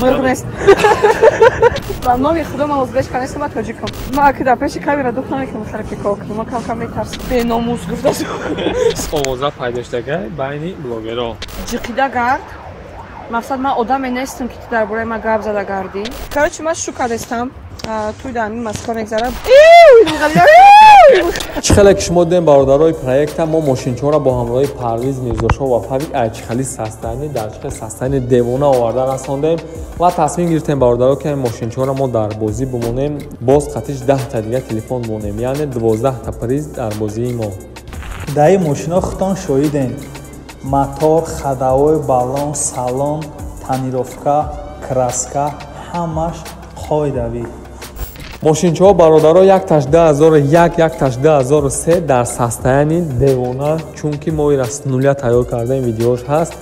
Мурғ нест. Ба номи худо ман узбечка нестам, ман тоҷикам. Ман аки дар пеши камера дух намекунам, хеле прикол кунам. Ман кам-кам метарсам. Беномус гуфтааст. Овоза пайдо шудагай байни блогерҳо. Ҷиқида гард. Мақсад ман одаме нестам, ки ту дар бораи ман гап зада гардӣ. Короче, ман шу кардестам. Туй дар ҳамин Москва мегзарам. Чӣ хеле ки шумо дидем, бародарои проекта, мо мошинчаҳоро бо ҳамроҳи Парвиз Мирзошоҳ ва Павик айчихали састани дар чихел састани девона оварда расондем ва тасмим гирифтем, бародаро, ки мошинчаҳоро мо дар бозӣ бимонем, боз қатиш 10та дига телефон бимонем, яъне 12та приз дар бозии мо. Дар ин мошино худтон шоҳидем: мотор, ходовой, баллон, салон, тонировка, краска, ҳамаш қоидавӣ. Мошинчаҳо, бародаро, якташ 2001, якташ 2003 дар состоянии девона, чунки мо ира с нуля тайёр кардем, видеош ҳаст.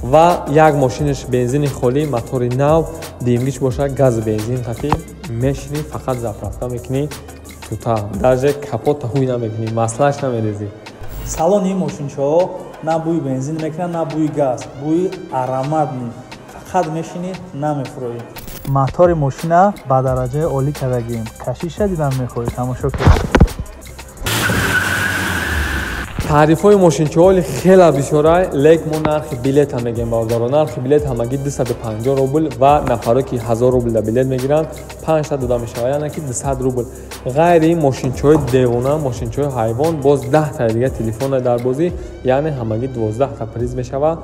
Ва як мошинаш бензини холӣ, мотори нав, димгич бошад, газу бензин қатӣ мешинӣ, фақат заправка мекунӣ, тута даже капота ҳуй намекунӣ, маслааш намерезӣ. Салони ин мошинчаҳо на бӯи бензин мекунад, на бӯи газ, бӯи аромат ни, фақат мешинӣ, намефурӯӣ. Мотори мошина ба дараҷаи олӣ кардагием. Кашиша дидан мехоҳӣ, тамошо кун. Таърифҳои мошинчаҳоли хеле бисёрай, лек мо нархи билета мегем, бародаро. Нархи билет ҳамагӣ 250 рубл ва нафаро ки 1000 рубл да билет мегиранд, 5та дода мешавад, яъне ки 200 рубл. Ғайри ин мошинчаҳои девона, мошинчаҳои ҳайвон, боз 10та дига телефона дар бозӣ, яъне ҳамагӣ 12та приз мешавад.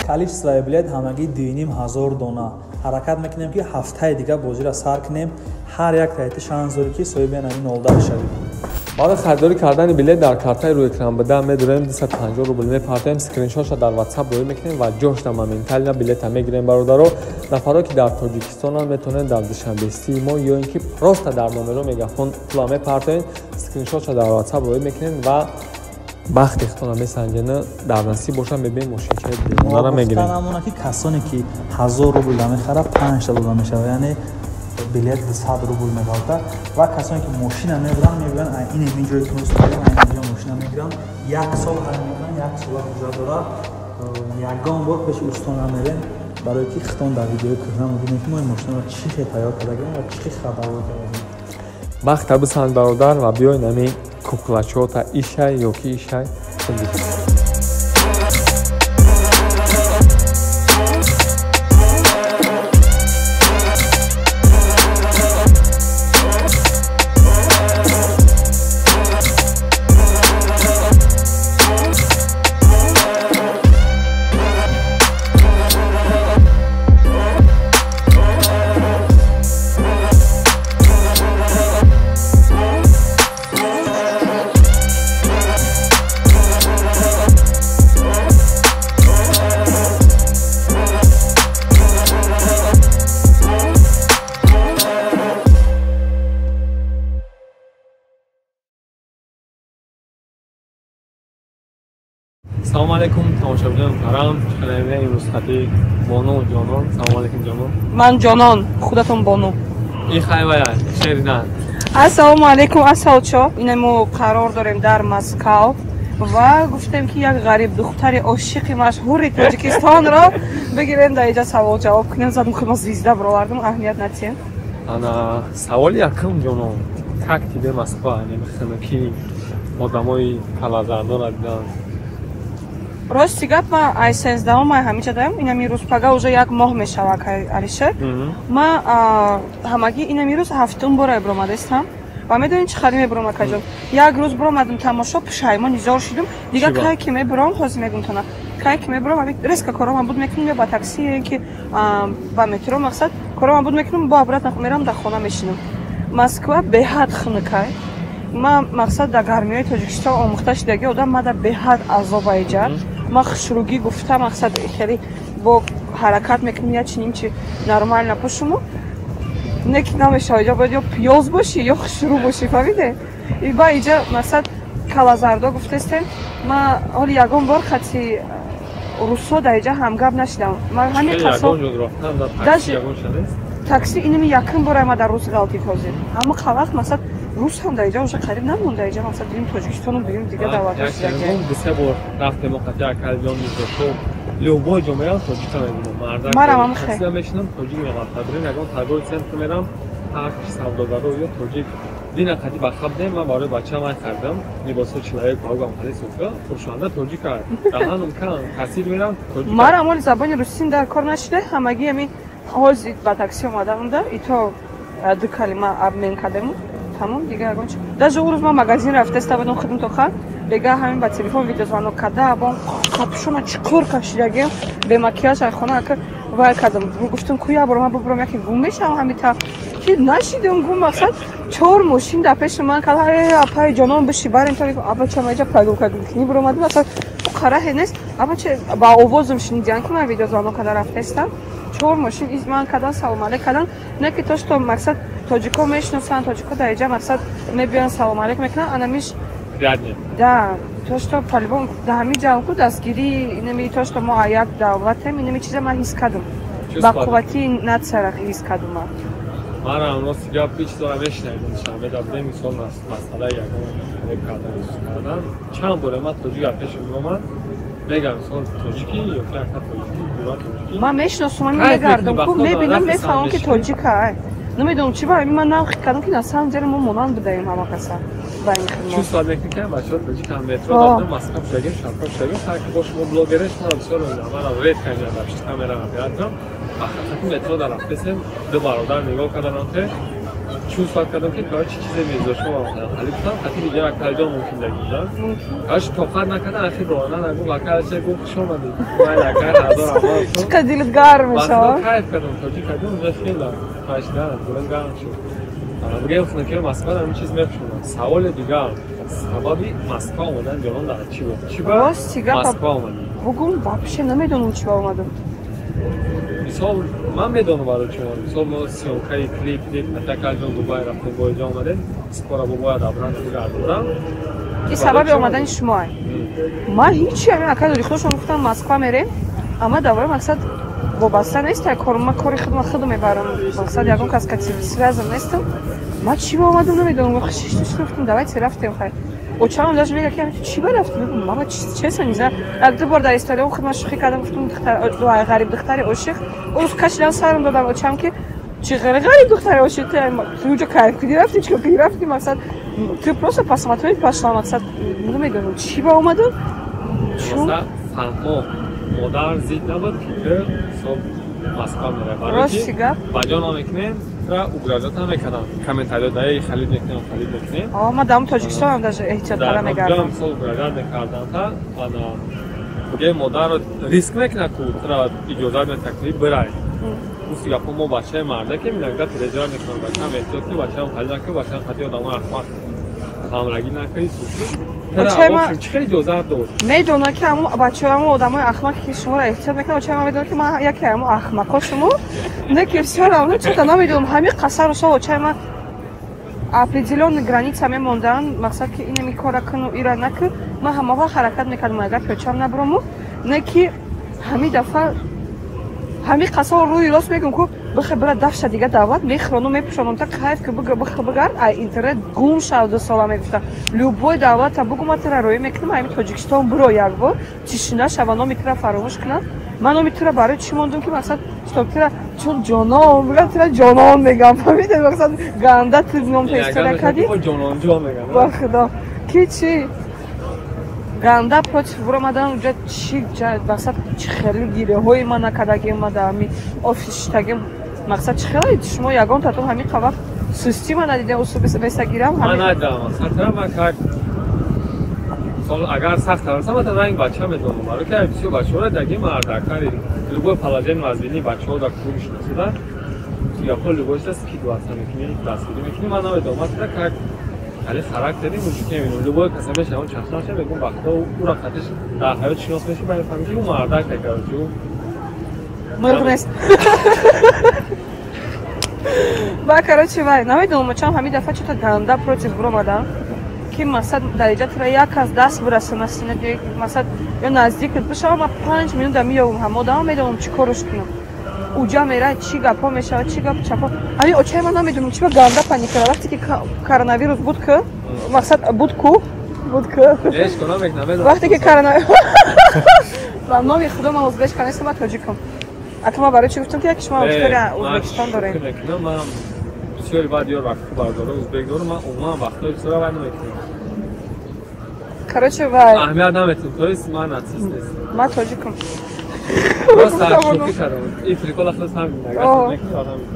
Количествои билет ҳамагӣ 2500 дона. Ҳаракат мекунем, ки ҳафтаи дига бозиро сар кунем. Ҳар як таҳти шанс дорӣ, ки соҳиби ҳамин 09 шавӣ. Барои харидорӣ кардани билет дар картаи рӯи экран буда медурем, 250 рубл мепартоем, скриншотша дар WhatsApp роӣ мекунем ва ҷошта моментально билета мегирем, бародаро. Нафаро ки дар Тоҷикистонанд, метавонед дар Душанбестии мо ё ин ки просто дар номеро Мегафон пула мепартоем, скриншотша дар WhatsApp роӣ мекунем ва бахти худтонро месанҷена, дар насиб боша, мебинем, мошинчаи девонаро мегирем. Гуфтан ки касоне ки 1000 рубл мехарад, 5та дода мешавад, яъне билет 200 рубл меғалта. Ва касоне ки мошина мебаранд, мебаранд ин ҳамин ҷое ки мо истодем, ин ҷо мошина мегиранд, як сол ҳай мекунанд, як сола ҳуҷҷат дорад, ягон бор пеши устон намерем, барое ки хитон дар видеои кӯҳна мебинем, ки мо ин мошинаро чӣ хел тайёр кардагем ва чӣ хел хабарҳо кардагем. Бахта бисанҷ, бародар, ва биёин ҳамин куклачота ишай ё ки ишай. Салом алейкум, тамошобинони муҳтарам. Чӣ имрӯз хати бону ҷонон. Салом алейкум, ҷонон. Ман ҷонон, худатон бону. Ин хайвая шерина. Ассалому алейкум, асалчо. Ина мо қарор дорем дар Москав ва гуфтем, ки як ғариб духтари ошиқи машҳури Тоҷикистонро бигирем, дар инҷа савол ҷавоб кунем. Задум ки мо звезда баровардам, аҳамият натиҳем. Ана саволи якум, ҷонон. Как тебе Москва? Яъне хунукӣ, одамои калазардора дидан. Рости гап, ман ай 13-ум май ҳамиҷа даям. Инами рӯз пага уже як моҳ мешавад, Алишер. Ман ҳамагӣ инами рӯз ҳафтум бора баромадастам ва медонед, чӣ хари мебурам, акаҷон? Як рӯз баромадам тамошо, пушаймон изор шудум. Дига кай ки мебурам, ҳозир мегум тона, кай ки мебурам, резко коромам буд мекунам, ё ба такси, ё ки ба метро, мақсад коромам буд мекунам, бо обратно мерам, дар хона мешинам. Москва беҳад хунукай. Ман мақсад дар гармиҳои Тоҷикистон омӯхта шудаги одам, мада беҳад азоба иҷа. Ман хушругӣ гуфта, мақсад хеле бо ҳаракат мекунем, я чиним чи нормально пӯшуму, не ки намешава. Иҷа бояд ё пиёз бошӣ, ё хушрӯ бошӣ, фаҳмиде? Ба иҷа мақсад калазардо гуфтестем. Ман ҳоли ягон бор хати русо дар иҷа ҳамгап нашидам. Ман ҳамин қасо такси инами якум бора ма дар рус ғалтид ҳозир. Ҳама вақт мақсад рус ҳам дар иҷа уже қариб намонда. Иҷа мақсад дидим Тоҷикистону дидим, дига давлатҳо. Дусе бор рафтем, қати акалҷон Мирзошов. Любой ҷо мерам, тоҷика мебинам. Мардак. Марам ҳам хел. Мешинам, тоҷик меғалта. Бирем ягон торговый центр мерам, ҳар савдогаро ё тоҷик. Дина қади ба хаб дем, ман барои бачаам ай хардам. Либосҳо человек паук ам хали сука. Фурӯшанда тоҷика. Даҳанам кан, кассир мерам, тоҷик. Марам оли забони русин дар кор нашида, ҳамагӣ ҳамин ҳозир ба такси омадамда, ито ду калима обмен кардем. Тамом, дигар ягон чи. Даже он рӯз ман магазин рафтаста будам, худам то хар, бега ҳамин ба телефон видеозвонок карда, бон капюшона чиқур кашидагим, бе макияж ай хона ака вай кардам. Гуфтам ку як бор ман бубурам, яке гум мешавам ҳамита. Ки нашидам гум, мақсад чор мошин дар пеши ман кала, э апаи ҷонон биши барем то абача ма иҷа прогулка кунӣ буромадим, мақсад қараҳе нест. Абача ба овозам шунидиан ки ман видеозвонок карда рафтаистам. Чор мошин из ман кардан, салом алейк кардан. Не ки то что мақсад тоҷико мешиносанд, тоҷико дар иҷа мақсад мебиён салом алейк мекунанд, анамиш приятнее. Да, то что по-любому да ҳамин ҷамъ ку дастгирӣ, инами то что мо як давлатем, инами чиза ман ҳис кардам. Ба қуввати нацияра ҳис кардам ман. Манам рости гап ҳеҷ чизро мешунавидам душанбе да будем, мисол масъалаи ягон халиб кардан, кардан. Чанд боре ман тоҷик аз пеши меомад, мегам мисол тоҷикӣ ё ки ака тоҷикӣ, ҷура тоҷикӣ. Ман мешиносам, ман мегардам ку, мебинам, мефаҳмам ки тоҷика ай. Намедонам чи ба ман навхи кардам ки на самом деле мо монанд будаем ҳама каса. Ба ин хидмат. Чувствовать мекунем ки бачаҳо тоҷик ҳам метро додем, Москва шудагим, Шарков шудагим, ҳар ки бо шумо блогереш, ман бисёр мебинам. Ман редко инҷа дар пишти камера операторам. Вақти метро дар рафтесем, ду бародар нигоҳ карданам ки чувствовать кардам ки короче чизе мезо шумо халиб гуфтам, хати видео акалҷон мумкин дагида. Короче тоқат накардан, ахир рона нагу, акалча гуфт хуш омадед. Ман акай ҳазор амал шуд. Чӣ қадр дилат гарм мешавад? Кайф кардам, тоҷик кардам, унҷа хеле пашидан, дилам гарм шуд. Бигем ки Москва ҳамин чиз мепӯшонад. Саволи дигар, сабаби Москва омадан ҷонон дар чӣ буд? Чӣ ба Москва омадӣ? Бугун вообще намедонам чӣ ба омадам. Мисол ман медонам барои чӣ омадам. Мисол мо съёмкаи клип, Атакалҷон Дубай рафтем, бо иҷо омадем, скоро бо бояд обратно бигардонам. Ин сабаби омадани шумо ай? Ман ҳичи ҳамин ака дорихтошон гуфтам Москва мерем, амма давои мақсад вобаста нест, як кор, ман кори худма худам мебарам, мақсад ягон кас кати связан нестам. Ман чӣ ба омадам намедонам, шиш гуфтам давайте рафтем хай. Очамам даже мега ки чӣ ба рафтем? Мегӯям мама честно не знаю. Як ду бор дар история худма шӯхӣ кардам, гуфтам духтар ғариб духтари ошиқ. Урӯз кашидан сарам додам очам ки чӣ ғариб духтари ошиқ, ту уҷо кайф кунӣ рафтӣ, чӣ кунӣ рафтӣ, мақсад ты просто посмотреть пошла, мақсад намедонам чӣ ба омадам. Чун фаҳмо модар зид набуд ки ту мисол Москва меравӣ. Рости гап ба ҷон мекунем, тура угрожать мекардам. Комментариё даи халид мекунем, халид мекунем. А ман дар Тоҷикистонам даже эҳтиёт кара мегардам. Мисол угрожать мекардам та ана бигем модарро риск мекунад ку тура иҷозат метак ки бирай. Гуфти гапо мо бачаи мардакем, иногда переживать мекунам, бачаам эҳтиёт кун, бачаам халид накун, бачаам хати одамои ахмақ ҳамрагӣ накунӣ, сусӣ. Чӣ иҷозат дод? Медонад ки ҳамон бачаҳо, ҳамон одамои ахмақе ки шуморо эҳтиёт мекунад, очаи ман медонад ки ман яке ҳамон ахмақо шумо, не ки всё равно чӣ-то намедонам, ҳамин қасару шо очаи ман определённый граница мемонданд, мақсад ки инами кора куну ира накун, ман ҳама вақт ҳаракат мекардам, агар ки очам набурому, не ки ҳамин дафъа ҳамин қасаро рӯи рост мегӯм ку бихе бира дафша дига давлат мехӯрону мепӯшонам та кайф ки бихе бигард, ай интернет гум шав ду сола мегуфтам. Любой давлата бугу ман тура роӣ мекунам, ҳамин Тоҷикистон биро як бор, тишина шава, номи тура фаромӯш кунам. Ман номи тура барои чӣ мондум ки мақсад чтоб тура чун ҷонон бигам, тура ҷонон мегам, фаҳмидед? Мақсад ганда ту ном та история кардӣ. Ба худо ки чӣ ганда против буромадан уҷа чӣ мақсад чӣ хеле гирёҳои ман накардагим, ман дар ҳамин офис шитагим, мақсад чӣ хеле шумо ягон татон ҳамин вақт сустӣ ман надидем, усубеса гирам. Ман надидам, мақсад ман как мисол агар сахт тарсам, ман ранг бача медонам, барои ки бисёр бачаҳоро даги мардакари любой положение вазъини бачаҳо дар клуб шиносида, гапҳо любой чиза скидываться мекунӣ, дастгирӣ мекунӣ, ман намедонам, ман как али характери мужики мебинам, любой каса мешавам чашмаша мегӯм вақто ура қатиш дар ҳаёт шинос меши, ба мефаҳмӣ ки ӯ мардак короче ӯ мурғ нест. Ба короче вай намедонам очам ҳамин дафъа чӣ-то ганда против буромадам ки мақсад дариҷа тура як аз даст бирасона синат, мақсад ё наздикат бишава, ман 5 минута меёвам ҳама одама медонам чӣ корш кунам. Уҷа мера чӣ гапҳо мешавад, чӣ гап чапҳо. Ҳамин очаи ман намедонам чӣ ба ганда паникара. Вақте ки коронавирус буд ку, мақсад буд ку, буд ку. Вақте ки Ба номи худо ман узбечка нестам, ман тоҷикам. Ака ман барои чӣ гуфтам ки яки шумо аудитория Узбекистон дорем? Ман бисёри баъд ёр рафиқу бардора узбек дорам, ман умуман вақтҳои бисёра вай намекунам. Короче, вай. Аҳамият наметем, то есть ман нацист нестам. Ман тоҷикам. Рост шӯхӣ кардам. Ин прикол ахлос ҳамин.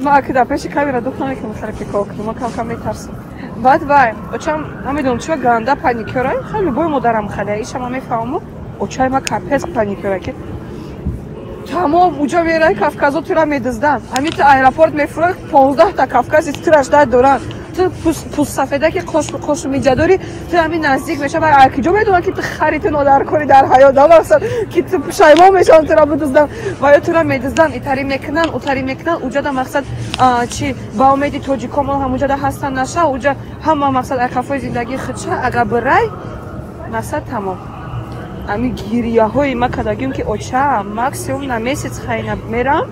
Ман аки дар пеши камера дух намекунам, хеле прикол кунам, ман кам-кам метарсам. Баъд вай, очам намедонам чиба ганда паникёра, хеле любой модарам хеле, иша ман мефаҳмам, очаи ма капец паникёра ки тамом уҷо мераи кавказо тура медизданд. Ҳамин ту аэропорт мефурӯи 15 та кавкази тура ждать доранд. Ту пӯстсафеда ки қошу миҷа дорӣ, ту ҳамин наздик мешава, киҷо медонанд ки ту хари, ту нодаркорӣ дар ҳаёт, да мақсад ки ту пушаймон мешаванд тура бидузданд ва ё тура медизданд, итарӣ мекунанд, утарӣ мекунанд. Уҷада мақсад чи ба умеди тоҷикон мо ҳамуҷада ҳастанд наша, уҷа ҳама мақсад айқафои зиндагии худша агар бирай мақсад тамом. Ами гирияҳои ма кардагим ки оча максимум на месяц хайна мерам,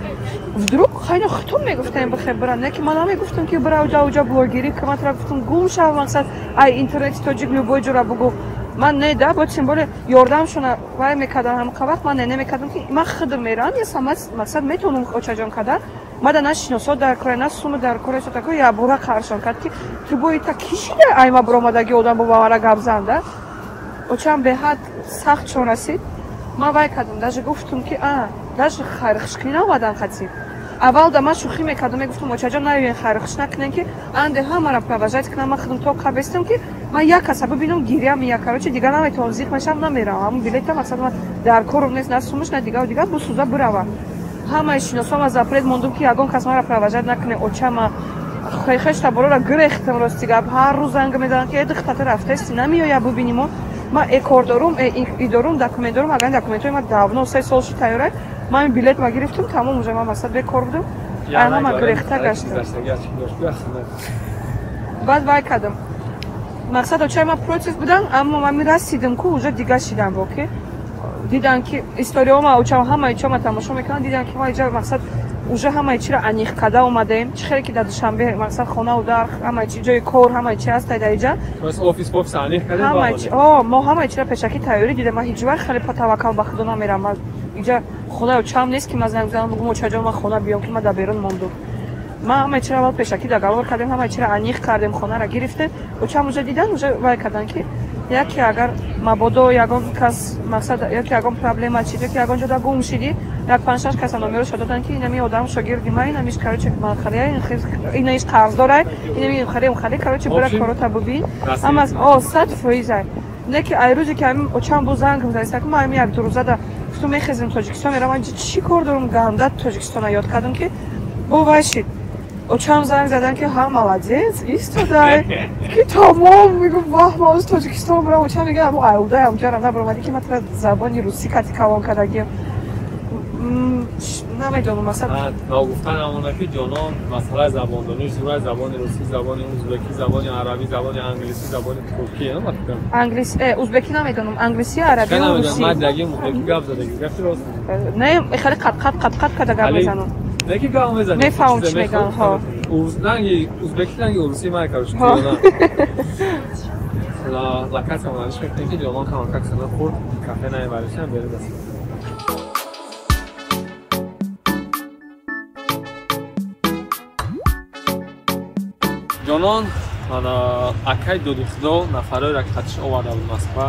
вдруг хайна хитон мегуфтем бихе бирам, не ки ман намегуфтам ки бира уҷа уҷа блогерӣ ки ман тура гуфтам гум шав мақсад ай интернети тоҷик любой ҷора бугу ман не да бо тем более ёрдамшона вай мекардам ҳамқа вақт ман не намекардам ки ман худам мерам я сама мақсад метавонам очаҷон карда мада на шиносо дар кора на суму дар кора тако ябора қаршон кард ки ту бои та кишида айма биромадаги одам бо мара гап занда. Очам беҳад сахт чон расид, ман вай кардам, даже гуфтум ки а даже хайрхушкунӣ наомадан хатиб. Аввал да ман шӯхӣ мекардам, мегуфтум очаҷон наёен хайрхуш накунем ки анде ҳамара провожать кунам, ман худам то қабестам ки ман як каса бибинам гиря мия, короче дигар наметавонам, зиқ мешавам, намерам. Ҳамун билета мақсад ман дар корум нест, на сумуш, на дигар дигар бусуза бирава. Ҳамаи шиносома запрет мондум ки ягон кас мара провожать накуне. Очама хеш таборора гирехтам, рости гап, ҳар рӯз занг мезанам ки э духтата рафтаисти намеоя бубинимо. Ман э кор дорум, э и дорум, документ дорум, агар документҳои ман давно 3 сол шуд тайёра, ман билет ма гирифтам, тамом уже ман мақсад бекор будам, ҳама гирехта гаштам. Баъд вай кардам, мақсад очаи ман против будан, аммо ман мирасидам ку уже дига шидам бо ки дидан ки историяома очам ҳамаи чома тамошо мекунанд, дидан ки ма иҷа мақсад уже ҳамаи чиро аниқ карда омадаем, чӣ хеле ки дар Душанбе мақсад хонаву дар ҳамаи чи ҷои кор ҳамаи чи ҳаст дар иҷа. Мо ҳамаи чиро пешакӣ тайёрӣ дидем. Ман ҳеҷ вақт хеле таваккал ба худо намерам. Ман иҷа хонаи очам нест ки ман занг занам бугум очаҷон ман хона биём ки ман дар берун мондум. Ман ҳамаи чиро аввал пешакӣ договор кардем, ҳамаи чиро аниқ кардем, хонаро гирифтем. Очам уже дидан, уже вай кардан ки яке агар мабодо ягон кас мақсад яке ягон проблема чид яке ягон ҷода гум шидӣ, як панҷ-шаш каса номерошо додан ки инами одам шогирди ма, инамиш короче манхалия, инаиш қарздорай, инами хари хари, короче бира корота бубин. Ҳама о 100%-ай. Не ки ай рӯзе ки ҳамин очам бо занг мезанад, ки ман ҳамин як ду рӯзада гуфтум мехезем Тоҷикистон мерам, ман чӣ кор дорум, ганда Тоҷикистона ёд кардам ки бо вай шид. Очам занг задан ки ҳа молодец истодай ки тамом мегум ваҳ ман оз Тоҷикистон бурам. Очам мега аму айудай амҷара набаромадӣ ки ман тра забони русӣ кати калон кардагиам, намедонам масалан. Ногуфтан ҳамона ки ҷонон масъалаи забондонӣ зура, забони русӣ, забони узбекӣ, забони арабӣ, забони англисӣ, забони туркӣ. Англис узбекӣ намедонам, англисӣ, арабӣ, русӣ. Ман дагим узбекӣ гап задагӣ, гапи рост. Не, хеле қат-қат қат-қат карда гап мезанам. Не ки гап мезанӣ. Мефаҳмам чӣ мегӯям, ҳо. Ранги узбекӣ, ранги урусӣ ман короче. Локация монандиш мекунем ки ҷонон камакак сана хурд кафе наебаришам берем даст. Ҷонон акай доди худо нафарое ки хатиш оварда буд Москва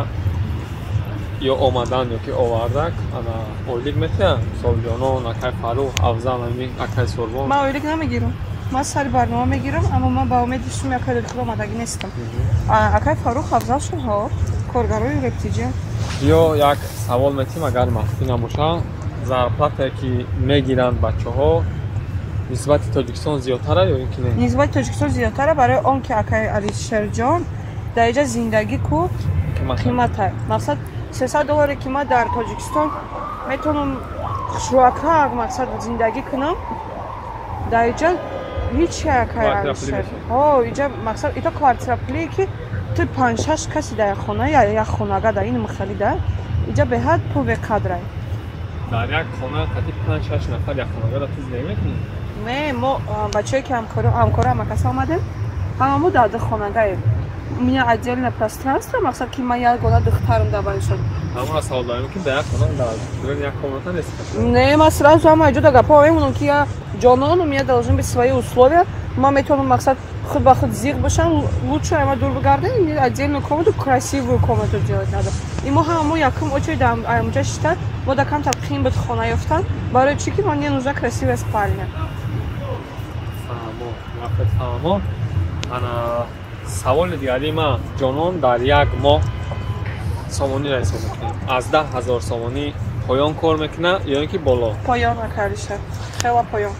ё омадан ё ки овардак ана ойлик метиҳанд, мисол ҷонон, акай Фаррух, Афзал, ами акай Сурбон? Ман ойлик намегирам, ман сари барнома мегирам, аммо ман ба умеди суми акай доди худо омадагӣ нестам. Акай Фаррух, Афзал шудҳо коргарои рептиҷа. Ё як савол метиҳем, агар махфӣ набоша, зарплатае ки мегиранд бачаҳо нисбати Тоҷикистон зиёдтара ё ин ки не? Нисбати Тоҷикистон зиёдтара, барои он ки акай Алишерҷон дар иҷа зиндагӣ ку қимата. Мақсад 300 долларе ки ман дар Тоҷикистон метавонам хушрӯакак мақсад зиндагӣ кунам, дар иҷа ҳеҷ акай Алишер ҳо иҷа мақсад ито квартира пулие ки ту панҷ-шаш каси дар як хона як хонага дар ин махали да иҷа беҳад пул беқадрай. Дар як хона қати панҷ-шаш нафар як хонага да ту зиндагӣ мекунӣ? Не, мо бачае ки ҳамкоро ҳамакаса омадем, ҳамамо дар ду хонагаем. У меня отдельное пространство, мақсад ки ман як гона духтарам дар байншон. Ҳамона савол дорем, ки дар як хона, дар як комната нест. Не, ман сразу ҳама ҷо да гапҳо мемонам, ки я ҷонон, у меня должны быть свои условия. Ман метавонам, мақсад, худ ба худ зиқ бошам, лучше ама дур бигардем, мне отдельную комнату, красивую комнату делать надо. И мо ҳама якум очередь амҷа шита, мо да камтар қим буд хона ёфтан, барои чӣ ки ман мне нужна красивая спальня. Фаҳмо, вақт фаҳмо. Ана саволи дигари ма: Ҷонон дар як моҳ, сомониро ҳисоб мекунем, аз 10 000 сомонӣ поён кор мекунад ё ин ки боло? Поён, акалиша, хела поён.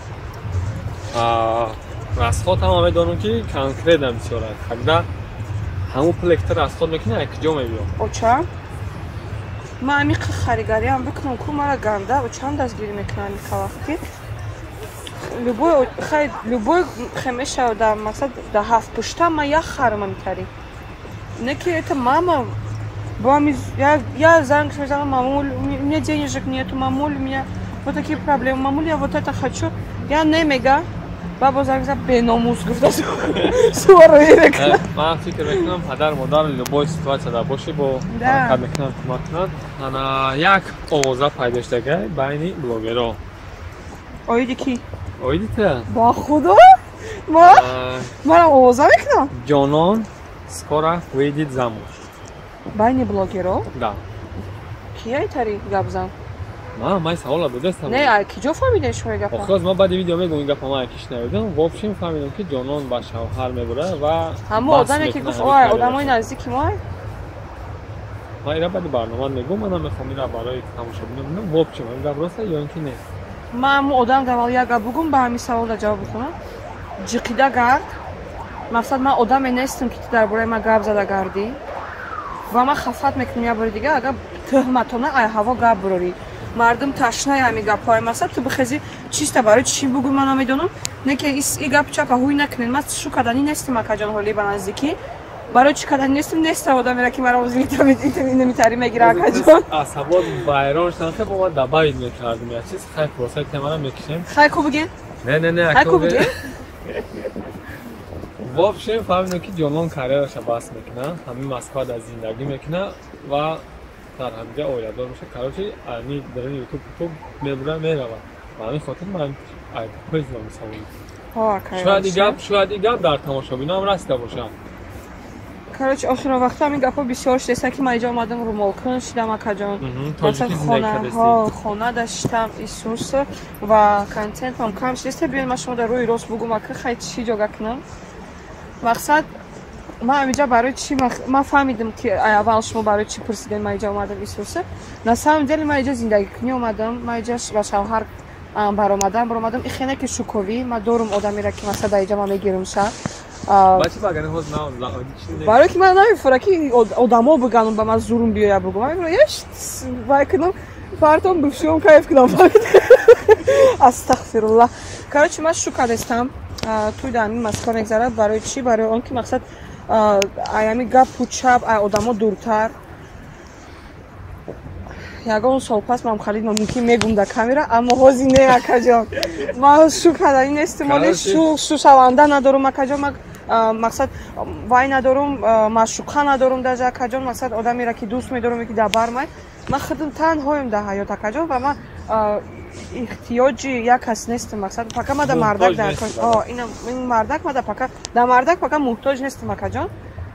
Расход ҳама медонам, ки конкретно бисёр аст. Когда ҳамун пуле ки ту расход мекунӣ, аз куҷо мебиёд? Оча. Ман ами харигариам бикунам, ку мара ганда очам дастгирӣ мекунам. Амиқа вақт ки любой, хай, любой хемеша да, мақсад, да ҳафт пушта ман як харма митарӣ. Не ки это мама бо я занг мезанам: «Мамуль, у меня денежек нету, мамуль, у меня вот такие проблемы, мамуль, я вот это хочу». Я не мега, бабо занг за беномус гуфта суарои мекунам. Ман фикр мекунам, падар модар любой ситуация дар боши бо ҳаракат мекунанд, кӯмак кунанд. Ана як овоза пайдо шудага байни блогеро. Оиди ки? Оиди та. Ба худо, манам овоза мекунам. Ҷонон скоро выйдет замуж. Байни блогеро? Да. Ки айтари гапзан? Ман савола додастам. Не, а киҷо фаҳмидем шумо гапа? Охир ман баъди видео мегӯм, ин гапа ман киш навидам. В общем, фаҳмидам, ки Ҷонон ба шавҳар мебурад ва ҳамо одаме ки гуфт, ой, одамои наздики мо. Ман ира баъди барнома мегӯм, ман намехоҳам ира барои тамошобинон бинам. В общем, ин гап роста ё ин ки не? Ман ҳамо одам давал як гап бугум, ба ҳамин саволда ҷавоб бихонам. Ҷиқида гард. Мақсад, ман одаме нестам, ки ту дар бораи ман гап зада гардӣ, ва ман хафат мекунам як бори дига, агар тӯҳматона ай ҳаво гап бурорӣ. Мардум ташнаи ҳамин гапҳои. Масалан, ту бихези чиста, барои чӣ бугӯй, ман намедонам. Не ки и гап чапа ҳуй накунед. Ман шу каданӣ нестам, акаҷон, ҳоли ба наздикӣ. Барои чӣ каданӣ нестам? Неста одамеро, ки маро инамитарӣ мегира, акаҷон. Асабот вайрон шудан, хе бо ман добавить мекардем як чиз. Хай, просто темара мекишем. Хай, ку бигем. Не, не, не. Хай, ку бигем. В общем, фаҳмидем, ки Ҷонон карьераша бас мекунад, ҳамин Москва дар зиндагӣ мекунад ва дар ҳамиҷа оиладор мешавад. Короче, ами дарини Ютуб мебура, меравад. Ба ҳамин хотир ман пӯзидам савол. Шояд ин гап дар тамошобиноам расида бошад. Короче, охирон вақта ҳамин гапҳо бисёр шудеста, ки ман иҷо омадам, румолкун шидам, акаҷон. Хона даштам исус ва контентам кам шудеста. Биён, ман шумо дар рӯи рост бугум, ака, хай, чӣ ҷога кунам. Мақсад, ман ҳамиҷа барои чӣ, ман фаҳмидам, ки аввал шумо барои чӣ пурсидем. Ман иҷа омадам исуса, на самом деле ман иҷа зиндагикунӣ омадам, ман иҷа ба шавҳар баромадам баромадам. Ихене ки шуковӣ ман дорум одамеро, ки масалан дар иҷа ман мегирумша. Барои ки ман намефура, ки одамо биганум, ба ман зурум биёя бугум, вай кунам, партон бифшӯм, кайф кунам. Астағфируллах. Короче, ман шу кардестам, туй дар ҳамин Москва мегзарад. Барои чӣ? Барои он ки, мақсад, ай ҳами гапу чап, ай одамо дуртар. Ягон сол пас ман халид мумкин мегум дар камера, аммо ҳозир не, акаҷон. Ман шу кардани нестам, оли шушаванда надорум, акаҷон. Ман, мақсад, вай надорум, маъшуқа надорум даже, акаҷон. Мақсад, одамеро ки дӯст медорум, ки дар бар ман худам танҳоем дар ҳаёт, акаҷон, ва ман ихтиёҷи як кас нестам. Мақсад, пока ма да мардак ин мардак ма да пока да мардак пока муҳтоҷ нестам, акаҷон.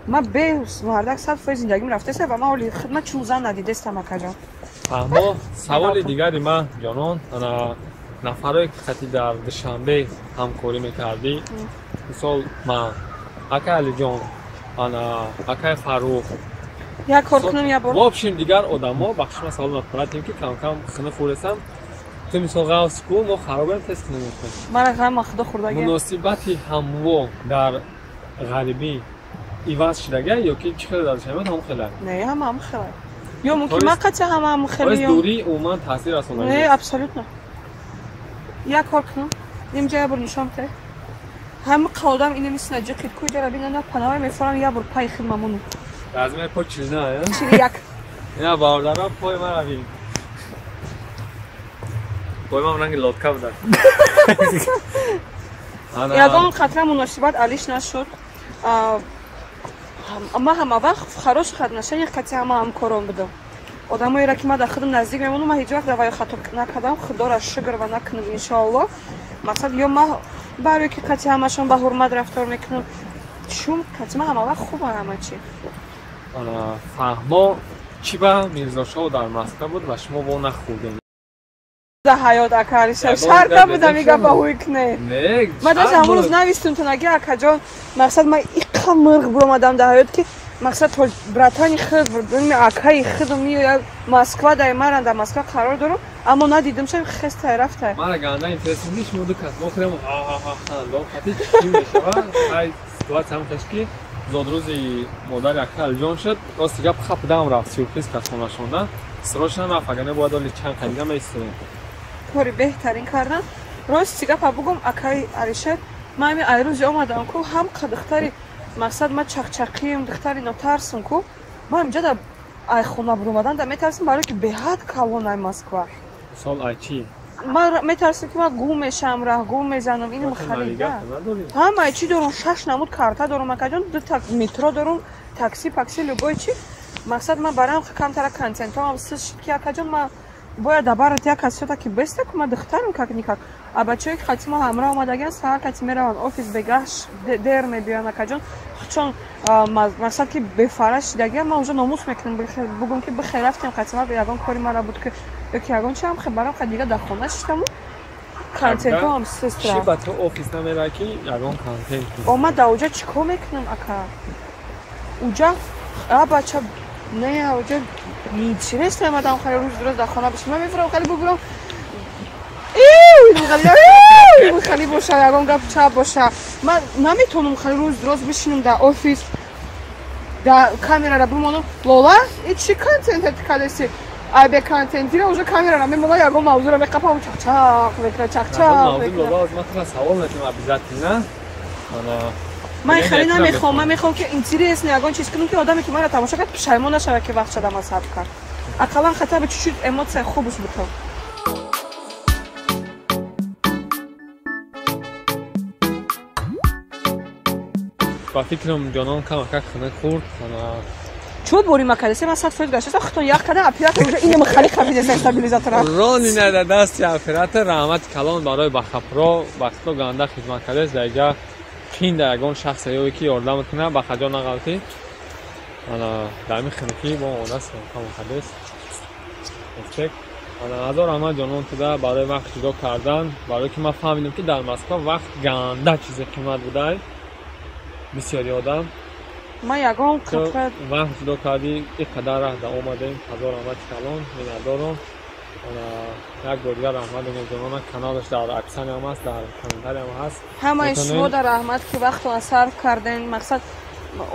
Ман бе мардак 100% зиндагим рафтеста ва ман оли ман чун зан надидестам, акаҷон. Фаҳмо. Саволи дигари ман: Ҷонон, ана нафарое ки қати дар Душанбе ҳамкорӣ мекардӣ, мисол ман, акай Алиҷон, ана акай Фаррух, як кор кунам, як бор. В общем, дигар одамо, бахши, ман савол напаратем, ки камкам хина хӯресам. Ту мисол ғавс ку, мо харобем, тез хина мекунем. Мара ғама худо хӯрдагӣ. Муносибати ҳамво дар ғарибӣ иваз шудага ё ки чӣ хеле дар Душанбе ҳам хеле? Не, ҳама ҳам хеле. Ё мумкин ман қатъи ҳама ҳам хеле. Дурӣ умуман таъсир расонда? Не, абсолютно. Як кор кунам, инҷа як бор нишон те. Ҳама қаводам ина мисна ҷиқид ку иҷара бинана панавай мефорам, як бор пай хид мамону. Размер по 49, 41. Ина бародарам, пой мара бин. Пой ман ранги лодка буда. Ягон қатра муносибат алиш нашуд. Ма ҳама вақт в хороших отношениях кати ҳама ҳамкорон будам. Одамоеро ки ман дар худам наздик мемонам, ман ҳеҷ вақт дар ваё хато накардам, худоро шукр ва накунам иншоалло. Мақсад ё ман барои ки кати ҳамашон ба ҳурмат рафтор мекунам, чун кати ман ҳама вақт хуб ҳама чи. Фаҳмо чӣ ба Мирзошоҳ дар Москва буд ва шумо во нахӯрдем? Да ҳаёт ака Алишер, шарт набудам и гапа ҳуй кунед. Ман даже ҳамон рӯз навистум ту наги акаҷон, мақсад ман иқа мирғ биромадам дар ҳаёт ки мақсад братани худ, акаи худум Москва дар маран дар Москва қарор дорам, аммо надидам шав хестай рафтай. Мара ганда интерес нест, шумо ду кас мохӯрем, ҳа хандон хати чӣ мешавад? Ай ситуатсия ҳам хеш ки зодрӯзи модари ака Алиҷон шуд, рости гап хапдам рафт сюрприз кард хонашонда. Срочно рафт, агар не бояд оли чанд қадида меистодем. Кори беҳтарин кардан. Рости гапа бугум акаи Алишер, ман ҳамин айрӯзи омадам ку ҳам духтари мақсад ман чақчақием, духтари нотарсум ку ман инҷа дар ай хона биромадан да метарсам, барое ки беҳад калон ай Москва. Мисол ай чӣ? Ман метарсам ки ман гум мешавам, раҳ гум мезанам, инам харида. Ҳамаи чӣ дорум, 6 намуд карта дорум акаҷон, 2 метро дорум, такси, пакси, любой чӣ. Мақсад ман барам камтара контентоам сиз шид ки акаҷон ман бояд дабарат як касота ки беста ку ман духтарам как никак. А бачаҳое ки хати мо ҳамроҳ омадагиан саҳар кати мераванд офис бегаҳ дер мебиёянд акаҷон, чун мақсад ки бефара шидагиан ман уже номус мекунам бугум ки бихе рафтем хати ма ягон кори мара буд ки ё ки ягон чи ҳам хе барам ха дига дар хона шиштаму контентоам систра. Чӣ ба ту офис намера ки ягон контент? О ман дар уҷа чӣ кор мекунам ака? Уҷа а бача не уҷа неинтересно омадам хеле рӯз рӯз дар хона бишинам, ман мефурам хеле бугурам хеле боша ягон гап чап боша. Ман наметавонам хеле рӯз рӯз бишинам дар офис дар камерара бимонам. Лола и чӣ контент кадаси? Ай бе контентира уже камерара мемона ягон мавзура меқапам чақчақ мекунам, чақчақ мекунам. Лола ман тура савол метавонам обязательно. Ман хеле намехоҳам, ман мехоҳам ки интересно ягон чиз кунам ки одаме ки маро тамошо кард пушаймон нашавад ки вақт шадам аз ҳаб кард. Ақаллан хотя бы чуть-чуть эмоция хубаш бутам. Ба фикрам ҷонон камакак хунук хӯрд. Чӯ бори макадасе ман 100% гаштасам, худтон ях карда оператор уже инам хали қапидеса стабилизатора. Рони нада дасти оператор, раҳмати калон барои Бахапро, Бахапро ганда хизмат кардааст, дар иҷа қин дар ягон шахсе ё ки ёрдам кунад, ба хаҷо нағалтӣ. Ана дар ҳамин хунукӣ бо омода съёмка кардааст. Ана ҳазор раҳмат ҷонон туда барои вақт ҷудо кардан, барое ки ман фаҳмидам ки дар Москва вақт ганда чизе қимат будай. Бисёри одам. Ман ягон қатра вақт ҷудо кардӣ, ин қадар раҳ да омадем, ҳазор раҳмати калон, миннатдорам. Як бор дигар раҳмат мегӯям ҷонона, каналаш дар описаниям ҳаст, дар комментариям ҳаст. Ҳамаи шумо дар раҳмат ки вақтона сарф карден. Мақсад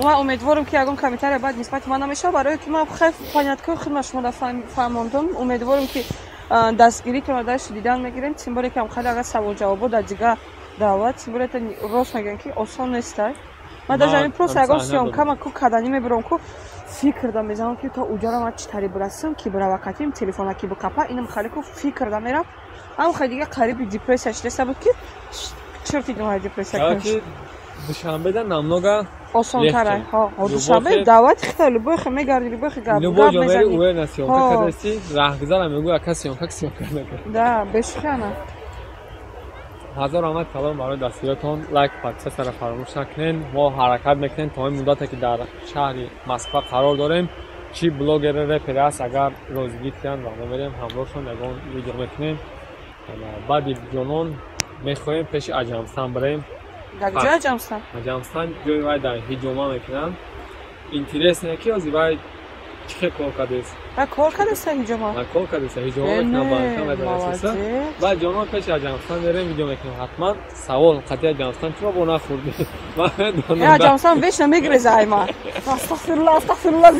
ман умедворам ки ягон комментария баъд нисбати ман намешавад, барое ки ман хеле поняткои худма шумо да фаҳмондам. Умедворам ки дастгиритонро дашти дидан мегирем. Тем более ки хеле агар савол-ҷавобо дар дигар давлат, тем более рост мегӯям ки осон нестай. Ман даже ҳамин просто ягон съёмка ман ку каданӣ мебурам ку фикр да мезанам ки то уҷара ман чӣ тари бирасам ки биравакатим телефона ки бикапа инам хеле ку фикр да мерам. Ам хеле дига қариби депрессия шидаста буд ки чирти думай депрессия кунам. Душанбе да намного осонтар. Ҳо, Душанбе давлати хита любой хе мегарди, любой хе гап любой ҷо мери уверена съёмка кардасти, раҳгузарам мегӯяд ака съёмка съёмка накард. Да, бешухиана. Ҳазор раҳмат калон барои дастгириятон. Лайк, подписатсияро фаромӯш накунед. Мо ҳаракат мекунем то ин муддате ки дар шаҳри Москва қарор дорем, чӣ блогери репери аст, агар розигӣ кунанд ва мо мерем ҳамроҳшон ягон видео мекунем. Баъди ҷонон мехоҳем пеши Аҷамстан бирем. Дар ҷои Аҷамстан? Аҷамстан ҷои вай дар ҳиҷома мекунанд. Интересне ки ози вай чӣ хел кор кардааст? Ва кор кардааст ҳиҷома? Ва кор кардааст ҳиҷома мекунам, банка медарасиса. Баъд ҷонон пеши Аҷамстан мерем, видео мекунем ҳатман. Савол қатъи Аҷамстан чиро бо нахӯрдӣ? Ман медонам. Аҷамстан вечно мегреза ай ман. Астағфируллоҳ, астағфируллоҳ,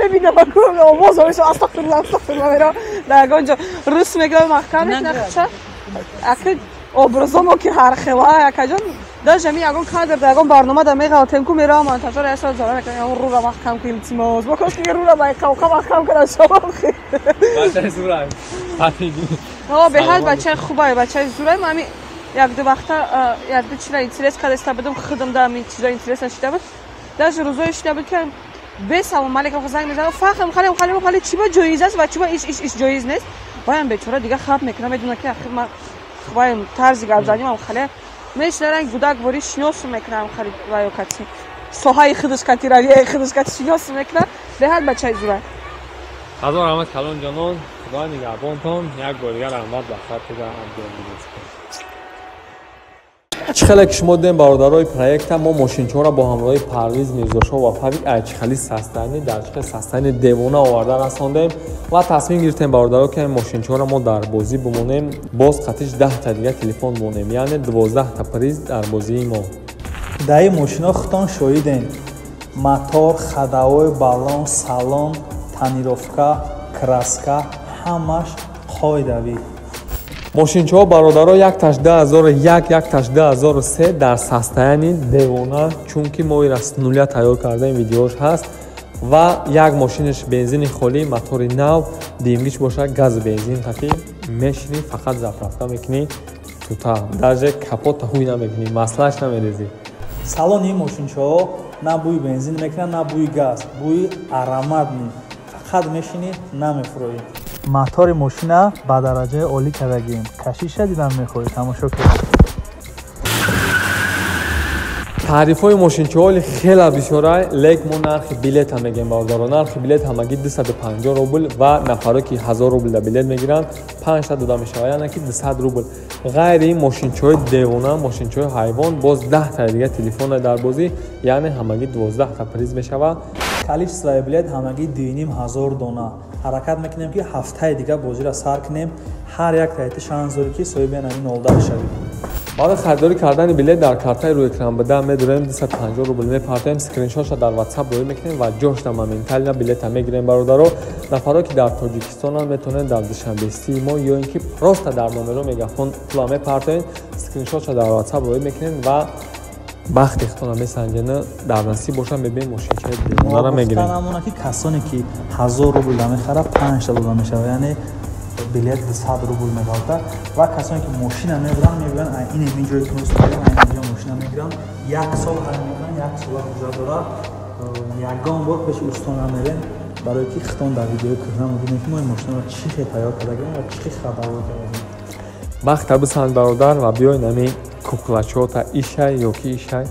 мебинам овоз овоз астағфируллоҳ, астағфируллоҳ мерам. Дар ягон ҷо рус мегӯям маҳкам мекунад худша. Аки образомо ки ҳар хела акаҷон даже ами ягон кадр дар ягон барнома да меғалтем ку меравам монтажёр як соат зора мекунам, ягон рура маҳкам ку илтимос. Бо кош ки рура ба қавқа маҳкам кунад шавам хе. Бачаи зурай. Ҳо, беҳад бачаи хубай, бачаи зурай. Ман ами як ду вақта як ду чиза интерес кадаста будам, худам да ами чиза интерес нашида буд. Даже рӯзои шида буд ки бе салом алейкум занг мезанам, фахм халем халем хале чиба ҷоиз аст ва чиба иш иш иш ҷоиз нест. Ваям бечора дига хаб мекунам, медона ки ахир ма ваям тарзи гапзанимам хале мешина ранг гудак вори шиносу мекунам хали ваё кати соҳаи худаш кати равияи худаш кати шиносу мекунам. Беҳад бачаи зура. Ҳазор раҳмат калон ҷонон, худо нигаҳбонтон. Як бор дигар раҳмат ба хатида абдулмуҷид. Чӣ хеле ки шумо дидем бародарои проекта, мо мошинчаҳоро бо ҳамроҳии Парвиз Мирзошоҳ ва Фавик айчихали састани дар чихел састани девона оварда расондем ва тасмим гирифтем бародаро ки мошинчаҳоро мо дар бозӣ бимонем, боз қатиш 10та дига телефон бимонем, яъне 12та приз дар бозии мо. Дар ин мошино худтон шоҳидем: мотор, ходовой, баллон, салон, тонировка, краска, ҳамаш қоидавӣ. Мошинчаҳо бародаро якташ 2001, якташ 2003 дар состоянии девона, чунки мо ира с нуля тайёр кардаем, видеош ҳаст ва як мошинаш бензини холӣ, мотори нав, димгич бошад, газу бензин қати мешинӣ, фақат заправка мекунӣ тута, даже капота ҳуй намекунӣ, маслаш намерезӣ. Салони ин мошинчаҳо на бӯи бензин мекунад, на бӯи газ, бӯи ароматный, фақат мешинӣ намефурӯӣ. Мотори мошина ба дараҷаи олӣ кардагием. Кашиша дидан мехоҳӣ, тамошо кун. Таърифҳои мошинчаҳоли хеле бисёрай, лек мо нархи билета мегем бародаро. Нархи билет ҳамагӣ 250 рубл ва нафаро ки 1000 рубл да билет мегиранд, 5та дода мешавад, яъне ки 200 рубл. Ғайри ин мошинчаҳои девона, мошинчаҳои ҳайвон, боз 10та дига телефон дар бозӣ, яъне ҳамагӣ 12та приз мешавад. Количествои билет ҳамагӣ 2500 дона. Ҳаракат мекунем ки ҳафтаи дига бозиро сар кунем, ҳар як таҳти шанс дорӣ ки соҳиби ҳамин 09 шавӣ. Барои харидорӣ кардани билет дар картаи рӯекран буда медорем 250 рубл мепартоем, скриншотша дар WhatsApp роӣ мекунем ва ҷошта моментально билета мегирем бародаро. Нафаро ки дар Тоҷикистонанд метавонед дар Душанбестии мо ё ин ки просто дар номеро мегафон пула мепартоед, скриншотша дар WhatsApp роӣ мекунем ва бахти худтона месанҷена, дар насиб боша мебинем мошинчаи девонара мегирем. Гуфтан ки касоне ки 1000 рубл мехарад, 5та дода мешавад, яъне билет 200 рубл меғалта ва касоне ки мошина мебаранд мебинанд ин ин ҷое ки мо истодем, ин ҷо мошина мегиранд, як сол ҳай мекунанд, як сола ҳуҷҷат дорад, ягон бор пеши устон намерем, барое ки хитон дар видеои кӯҳна мебинем ки мо ин мошинаро чӣ хел тайёр кардагем ва чӣ хел хабарҳо кардагем. Бахта бисанҷ бародар ва биёй нами куклачота ишай ё ки ишай.